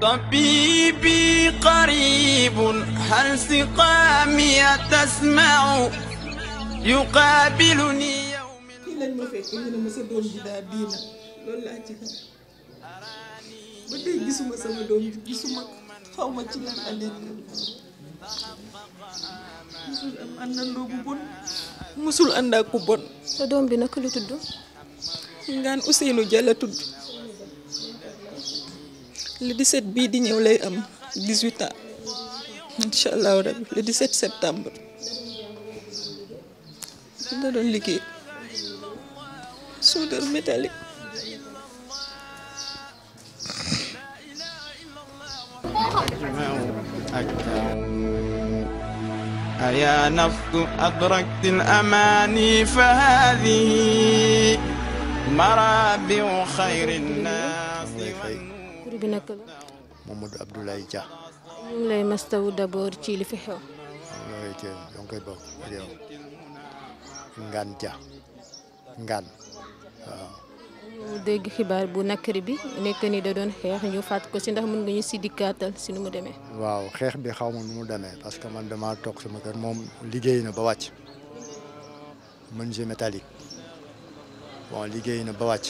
طبيبي قريب هل سقامي تسمع يقابلني يوم fii lañ ma fekk ñu ne ma sa doom ji daa diina loolu laa ci xam ba tey gisuma sama doom ji gisuma xaw ma ci lan la nekk musul am àndandoo bu bon musul ànd ak ku bon. sa doom bi naka la tudd. Ngaan Ousseynou Dia la tudd le 17 bii di ñëw lay am 18 ans incha allahu rabi le 17 septembre da doon liggéey soudeur métallique. أيا نفس أدركت الأماني فهذه مرابع خير الناس. tur bi naka la. Mamadou Abdoulaye Dia. ñu ngi lay mastawu d'abord ci li fi xew. loolu it da nga koy bokk ak yow Ngaan Dia Ngaan waaw. ñu dégg xibaar bu nakari bi nekk ni da doon xeex ñu faat ko si ndax mën nga ñu si dikkaatal si nu mu demee. waaw xeex bi xaw ma nu mu demee parce que man damaa toog sama kër moom liggéey na ba wàcc menuisier métallique bon liggéey na ba wàcc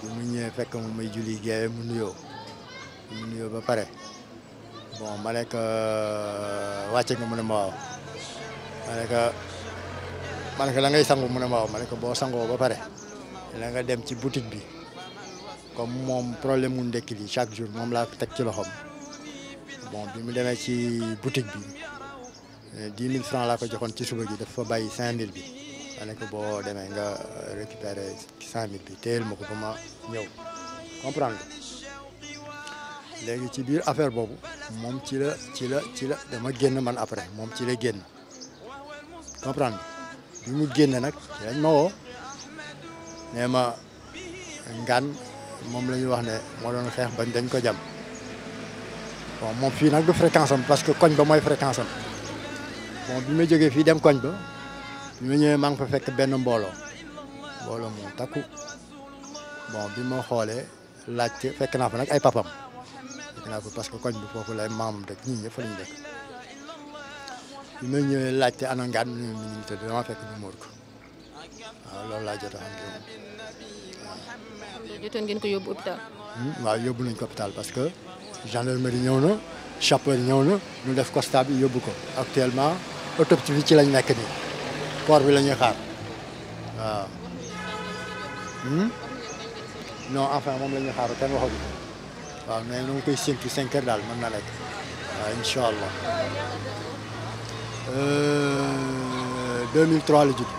bi mu ñëwee fekk mu may julli géeye mu nuyoo ba pare bon ma ne ko wàcce nga mu ne ma waaw ma ne ko la ngay sangu mu ne ma waaw ma ne ko boo sangoo ba pare la nga dem ci boutique bi comme moom problème mu ndekki li chaque jour moom laa teg ci loxoom bon bi mu demee ci boutique bi 10 000 francs laa ko joxoon ci suba gi dafa bàyyi 5 000 bi ma ne ko boo demee nga récupérer 5 000 bi téyel ma ko ba ma ñëw comprendre léegi ci biir affaire boobu moom ci la dama génn man après moom ci la génn comprendre bi mu génn nag ci lañ ma woo nee ma Ngaan moom la ñuy wax ne moo doon xeex bañ dañ ko jam bon moom fii nag du fréquence am parce que koñ ba mooy fréquence am bon bi ma jógee fii dem koñ ba bi ma ñëwee maa ngi fa fekk benn mbooloo moo takku bon bi ma xoolee laajte fekk naa fa nag ay papam fekk naa fa parce que koñ bi foofu lay maamam dëkk ñii ñëpp fa lañu dëkk bi ma ñëwee laajte ana Ngaan mi ngi tëdd dama fekk ñu muur ko waaw loolu laa jot a xam ci moom waaw. jotoon ngeen ko yóbbu hôpital. waaw yóbbu nañ ko hôpital parce que gendarmerie ñëw na sapeur ñëw na ñu def constat bi yóbbu ko actuellement autopsie bi ci lañ nekk nii corps bi la ñuy xaar waaw. non enfin moom la ñuy xaar kenn waxagu waaw mais ñu ngi koy séntu 5 heures daal mën na nekk waaw incha allah 2003 la judd.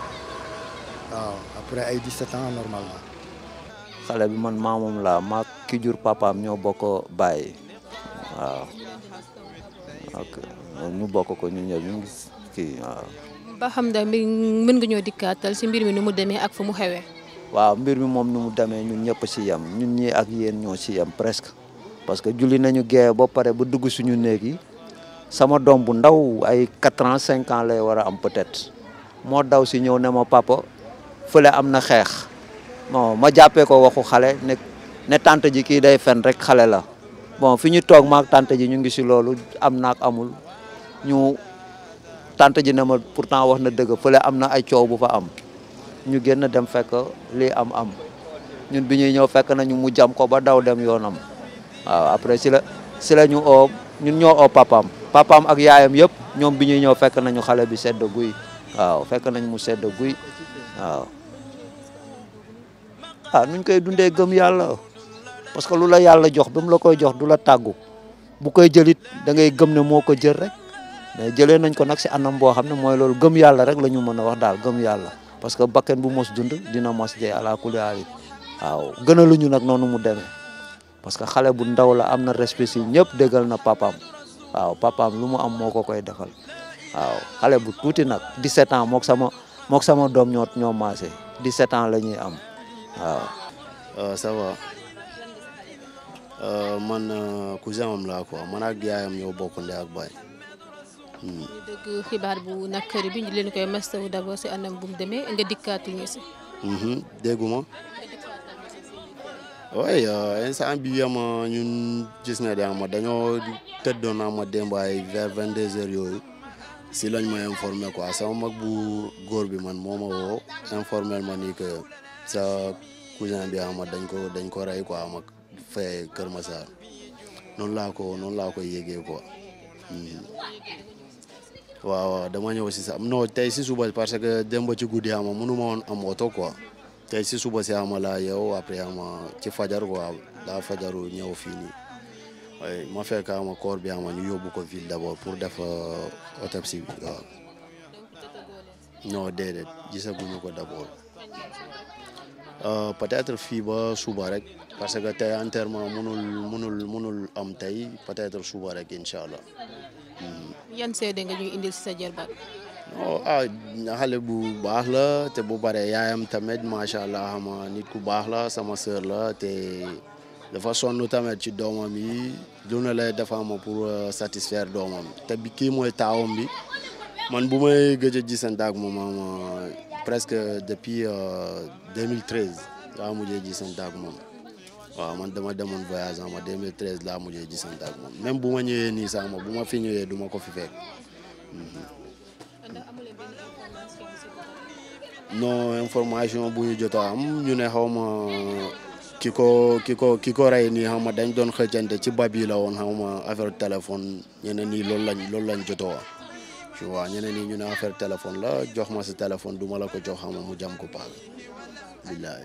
waaw après ay 17 ans normalement. xale bi man maamam laa maa ki jur papaam ñoo bokk bàyyi waaw ok ñu bokk ko ñu ñëw ñu ngi kii waaw. ba xam ndax mën nga ñoo dikkaatal si mbir mi nu mu demee ak fu mu xewee. waaw mbir mi moom nu mu demee ñun ñëpp si yem ñun ñii ak yéen ñoo si yem presque parce que julli nañu gee ba pare ba dugg suñu néeg yi sama doom bu ndaw ay 4 ans 5 ans lay war a am peut-être moo daw si ñëw ne ma papa fële am na xeex bon ma jàppee ko waxu xale ne tante ji kii day fen rek xale la bon fi ñu toog maak tante ji ñu ngi si loolu am naak amul ñu tante ji ne ma pourtant wax na dëgg fële am na ay coow bu fa am ñu génn dem fekk lii am ñun bi ñuy ñëw fekk nañu mu jam ko ba daw dem yoonam waaw après si la ñu oo ñun ñoo oo papaam ak yaayam yëpp ñoom bi ñuy ñëw fekk nañu xale bi sedd guy waaw fekk nañ mu sedd guy waaw nuñ koy dundee gëm yàlla parce que lu la yàlla jox ba mu la koy jox du la tàggu bu koy jëlit da ngay gëm ne moo ko jël rek mais jëlee nañ ko nag si anam boo xam ne mooy loolu gëm yàlla rek la ñu mën a wax daal gëm yàlla parce que bakken bu mos dund dina mos dee ala kulli haal waaw gënaluñu nag noonu mu demee parce que xale bu ndaw la am na respect si ñëpp déggal na papaam waaw papaam lu mu am moo ko koy defal waaw xale bu tuuti nag 17 ans mook sama doom ñoo maase 17 ans la ñuy am waaw. ça va man cousin am laa quoi man ak yaayam ñoo bokk ndey ak baay. ñu dëgg xibaar bu nakari bi ñu leen koy mastawu d'abord si anam bu mu demee nga dikkaatu ñu si. dégguma oui instant bi ama ñun gis na de ama dañoo tëddoon ama démb ay vers 22h yooyu si lañ ma informé quoi sama mag bu góor bi man moo ma woo informé ma ni que sa cousin bi ama dañ ko rey quoi ama fee Kër Massar noonu laa ko yégee quoi. waaw dama ñëw si sax non tey si suba parce que démb ci guddi ama mënu ma woon am oto quoi. tey si suba si ama laa yow après ama ci fajar quoi daa fajaru ñëw fii nii waaye ma fekk ama corps bi ama ñu yóbbu ko ville d'abord pour def autopsie bi waaw. non déedéet gisaguñu ko d'abord peut-être fii ba suba rek parce que tey enterrement mënul am tey peut-être suba rek incha allah. yan seede nga ñuy indil si sa jarbaat. xale bu baax la te bu bare yaayam tamit macha allah xama nit ku baax la sama sœur la te dafa sonn tamit ci doomam yi lu ne lay dafa ama pour satisfaire doomam te bi kii mooy taawam bi man bu may gëj a gisante ak moom ama presque depuis 2013 laa mujjee gisante ak moom waaw man dama demoon voyage ama 2013 laa mujjee gisante ak moom même bu ma ñëwee nii sax ma bu ma fi ñëwee du ma ko fi fekk. non information bu ñu jot a am ñu ne xaw ma ki ko rey nii xam ma dañ doon xëccante ci bab yi la woon xaw ma affaire téléphone ñeneen ñi loolu lañ jotoo wax tu vois ñeneen ñi ñu ne affaire téléphone la jox ma sa téléphone du ma la ko jox xam ma mu jam ko paal billaay.